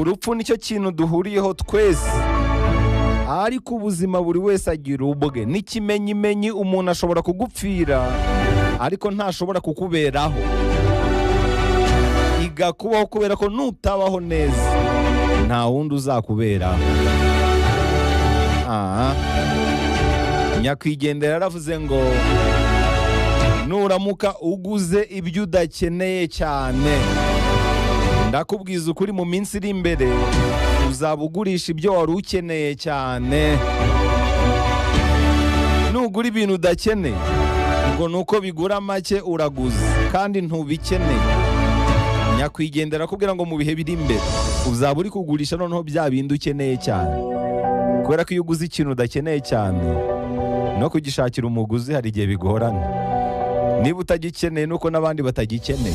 Urupfu nicyo kintu duhuriyeho twese, ariko ubuzima buri wese agira ubwe. N'ikimenyimenyi, umuntu ashobora kugupfira ariko ntashobora kukuberaho. Iga kubaho, kubera ko nutabaho neza nta wundi uzakuberaho. Aha nyakwigendera yaravuze ngo nuramuka uguze ibyo udakeneye cyane, ndakubwiza ukuri, mu minsi iri imbere uzaba ugurisha ibyo wari ukeneye cyane. Nugura ibintu udakeneye ngo ni uko bigura make, uraguze kandi ntubikeneye, nyakwigendera akubwira ngo mu bihe biri imbere uzaba uri kugurisha noneho bya bindi ukeneye cyane, kubera ko iyo uguze ikintu udakeneye cyane, no kugishakira umuguzi hari igihe bigorana. Niba utagikeneye, nuko n'abandi batagikeneye.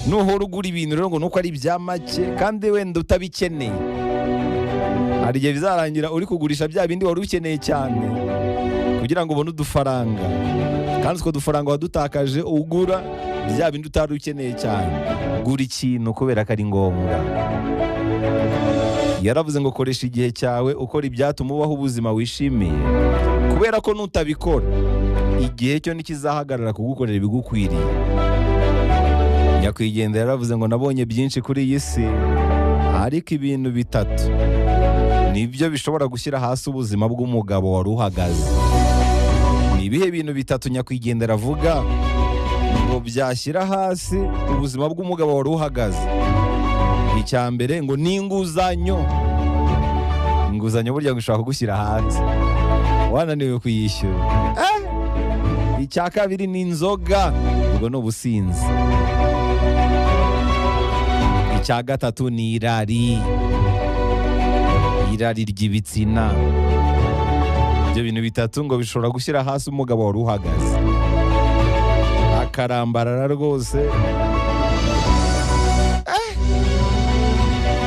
Nuhora ugura ibintu rero ngo nuko ari ibya make kandi wenda utabikeneye, hari igihe bizarangira uri kugurisha bya bindi wari ukeneye cyane kugira ngo ubone udufaranga, kandi utwo dufaranga wadutakaje ugura bya bindi utari ukeneye cyane. Gura ikintu kubera ko ari ngombwa. Yaravuze ngo koresha igihe cyawe ukora ibyatuma ubaho ubuzima wishimiye, kubera ko nutabikora igihe cyo ntikizahagarara kugukorera ibigukwiriye. Nyakwigendera yaravuze ngo nabonye byinshi kuri iyi si, ariko ibintu bitatu nibyo bishobora gushyira hasi ubuzima bw'umugabo wari uhagaze. Ni ibihe bintu bitatu nyakwigendera avuga ngo byashyira hasi ubuzima bw'umugabo wari uhagaze? Icya mbere ngo ni inguzanyo. Inguzanyo burya ngo ishobora kugushyira hanze wananiwe kuyishyura. Icya kabiri ni inzoga, ubwo ni ubusinzi. Icya gatatu ni irari, irari ry'ibitsina. Ibyo bintu bitatu ngo bishobora gushyira hasi umugabo wari uhagaze, akarambarara rwose.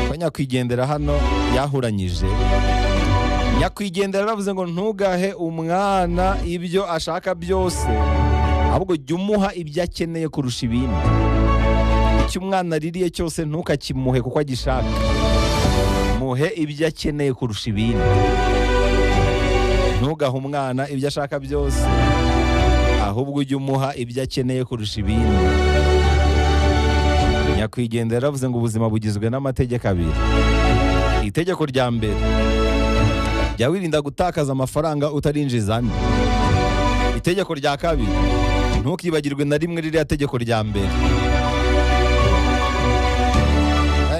Ko nyakwigendera hano yahuranyije. Nyakwigendera yaravuze ngo ntugahe umwana ibyo ashaka byose, ahubwo jya umuha ibyo akeneye kurusha ibindi. Icyo umwana aririye cyose ntukakimuhe kuko agishaka, muhe ibyo akeneye kurusha ibindi. Ntugahe umwana ibyo ashaka byose, ahubwo ujye umuha ibyo akeneye kurusha ibindi. Nyakwigendera yaravuze ngo ubuzima bugizwe n'amategeko abiri. Itegeko rya mbere: jya wirinda gutakaza amafaranga utarinjiza andi. Itegeko rya kabiri: ntukibagirwe na rimwe ririya tegeko rya mbere.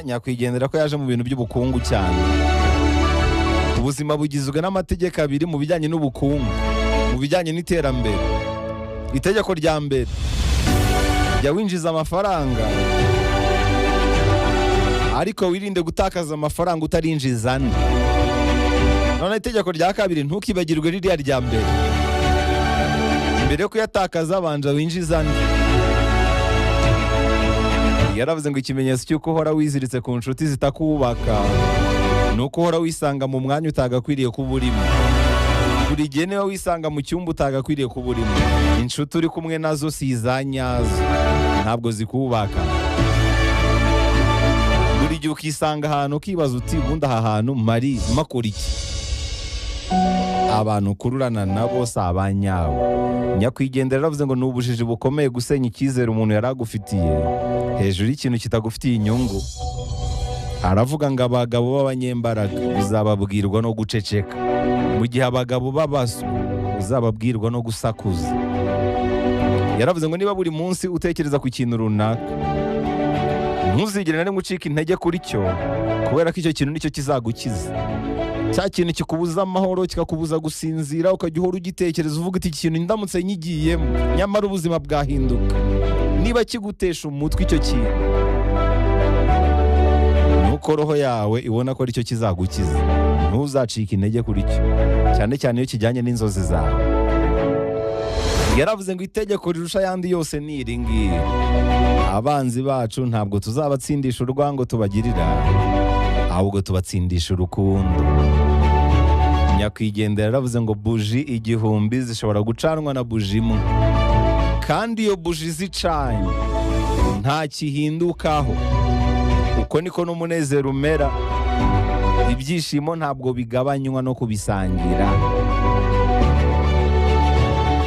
Nyakwigendera ko yaje mu bintu by'ubukungu cyane. Ubuzima bugizwe n'amategeko abiri mu bijyanye n'ubukungu, mu bijyanye n'iterambere. Itegeko rya mbere: jya winjiza amafaranga, ariko wirinde gutakaza amafaranga utarinjiza andi. None itegeko rya kabiri: ntukibagirwe ririya rya mbere. Mbere yo kuyatakaza, banza winjiza andi. Yaravuze ngo ikimenyetso cy'uko uhora wiziritse ku nshuti zitakubaka ni uko uhora wisanga mu mwanya utagakwiriye kuba urimo. Buri gihe niba wisanga mu cyumba utagakwiriye kuba urimo, inshuti uri kumwe nazo si iza nyazo, ntabwo zikubaka. Buri gihe ukisanga ahantu ukibaza uti: "Ubundi aha hantu mari makora iki?" Abantu ukururana nabo si abanyabo. Nyakwigendera yaravuze ngo ni ubujiji bukomeye gusenya icyizere umuntu yari agufitiye hejuru y'ikintu kitagufitiye inyungu. Aravuga ngo abagabo b'abanyembaraga uzababwirwa no guceceka, mu gihe abagabo b'abaswa uzababwirwa no gusakuza. Yaravuze ngo niba buri munsi utekereza ku kintu runaka, ntuzigere na rimwe ucika intege kuri cyo, kubera ko icyo kintu nicyo kizagukiza. Cya kintu kikubuza amahoro, kikakubuza gusinzira, ukajya uhora ugitekereza uvuga uti: "Iki kintu ndamutse nyigiyemo nyamara ubuzima bwahinduka." Niba kigutesha umutwe icyo kintu, nuko roho yawe ibona ko aricyo kizagukiza, ntuzacike intege kuri cyo, cyane cyane iyo kijyanye n'inzozi zawe. Yaravuze ngo itegeko rirusha ayandi yose ni iri ngiri: abanzi bacu ntabwo tuzabatsindisha urwango tubagirira, ahubwo tubatsindisha urukundo. Nyakwigendera yaravuze ngo buji 1000 zishobora gucanwa na buji imwe, kandi iyo buji zicanye nta kihindukaho. Uko Uko niko n'umunezero umera. Ibyishimo ntabwo bigabanywa no kubisangira.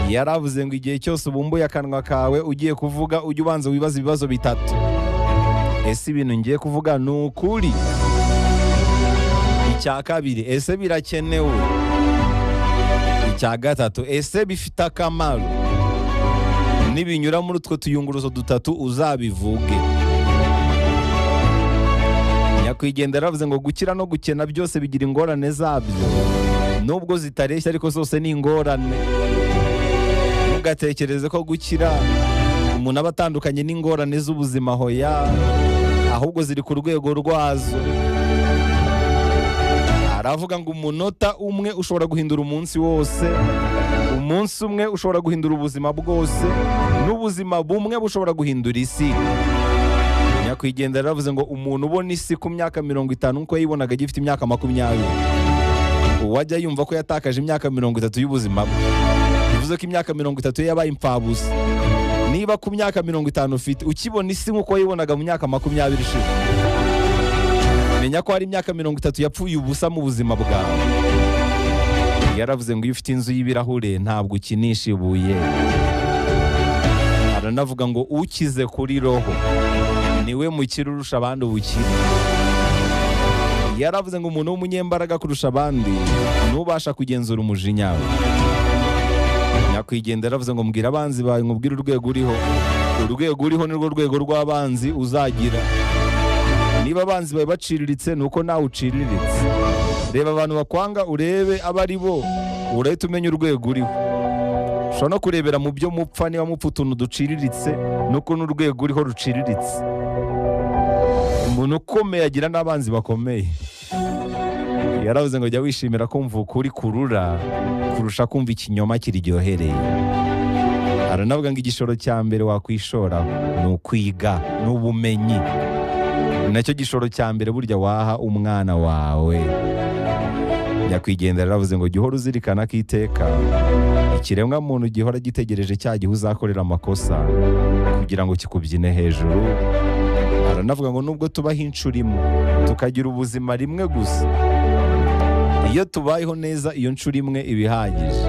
Yaravuze ngo igihe cyose ubumbuye akanwa kawe ugiye kuvuga, ujye ubanza wibaza ibibazo bitatu: ese ibintu ngiye kuvuga ni ukuri? Icya kabiri, ese birakenewe? Icya gatatu, ese bifite akamaro? Nibinyura muri utwo tuyunguruzo dutatu, uzabivuge. Nyakwigendera yaravuze ngo gukira no gukena byose bigira ingorane zabyo, nubwo zitareshya, ariko zose ni ingorane. Ntugatekereze ko gukira umuntu aba atandukanye n'ingorane z'ubuzima. Hoya, ahubwo ziri ku rwego rwazo. Aravuga ngo umunota umwe ushobora guhindura umunsi wose, umunsi umwe ushobora guhindura ubuzima bwose, n'ubuzima bumwe bushobora guhindura isi. Nyakwigendera yaravuze ngo umuntu ubona isi ku myaka 50 nk'uko yayibonaga agifite imyaka 20, uwajya yumva ko yatakaje imyaka 30 y'ubuzima bwe. Bivuze ko imyaka 30 ye yabaye imfabusa. Niba ku myaka 50 ufite ukibona isi nk'uko wayibonaga mu myaka 20 ishize, menya ko hari imyaka 30 yapfuye ubusa mu buzima bwawe. Yaravuze ngo iyo ufite inzu y'ibirahure ntabwo ukinisha ibuye. Aranavuga ngo ukize kuri roho niwe mukire urusha abandi ubukire. Yaravuze ngo umuntu w'umunyembaraga kurusha abandi ntubasha kugenzura umujinya we. Nyakwigendera yaravuze ngo mbwira abanzi bawe nkubwire urwego uriho. Urwego uriho nirwo rwego rw'abanzi uzagira. Niba abanzi bawe baciriritse, ni uko nawe uciriritse. Reba abantu bakwanga, urebe abo ari bo, urahita umenya urwego uriho. Ushobora no kurebera mu byo mupfa, niba mupfa utuntu duciriritse, nuko n'urwego uriho ruciriritse. Umuntu ukomeye agira n'abanzi bakomeye. Yaravuze ngo jya wishimira kumva ukuri kurura kurusha kumva ikinyoma kiryohereye. Aranavuga ngo igishoro cya mbere wakwishoraho ni ukwiga, ni ubumenyi. Ni nacyo gishoro cya mbere burya waha umwana wawe. Nyakwigendera yaravuze ngo jya uhora uzirikana ko iteka ikiremwa muntu gihora gitegereje cya gihe uzakorera amakosa kugira ngo kikubyine hejuru. Aranavuga ngo nubwo tubaho inshuro imwe, tukagira ubuzima rimwe gusa, iyo tubayeho neza iyo nshuro imwe iba ihagije.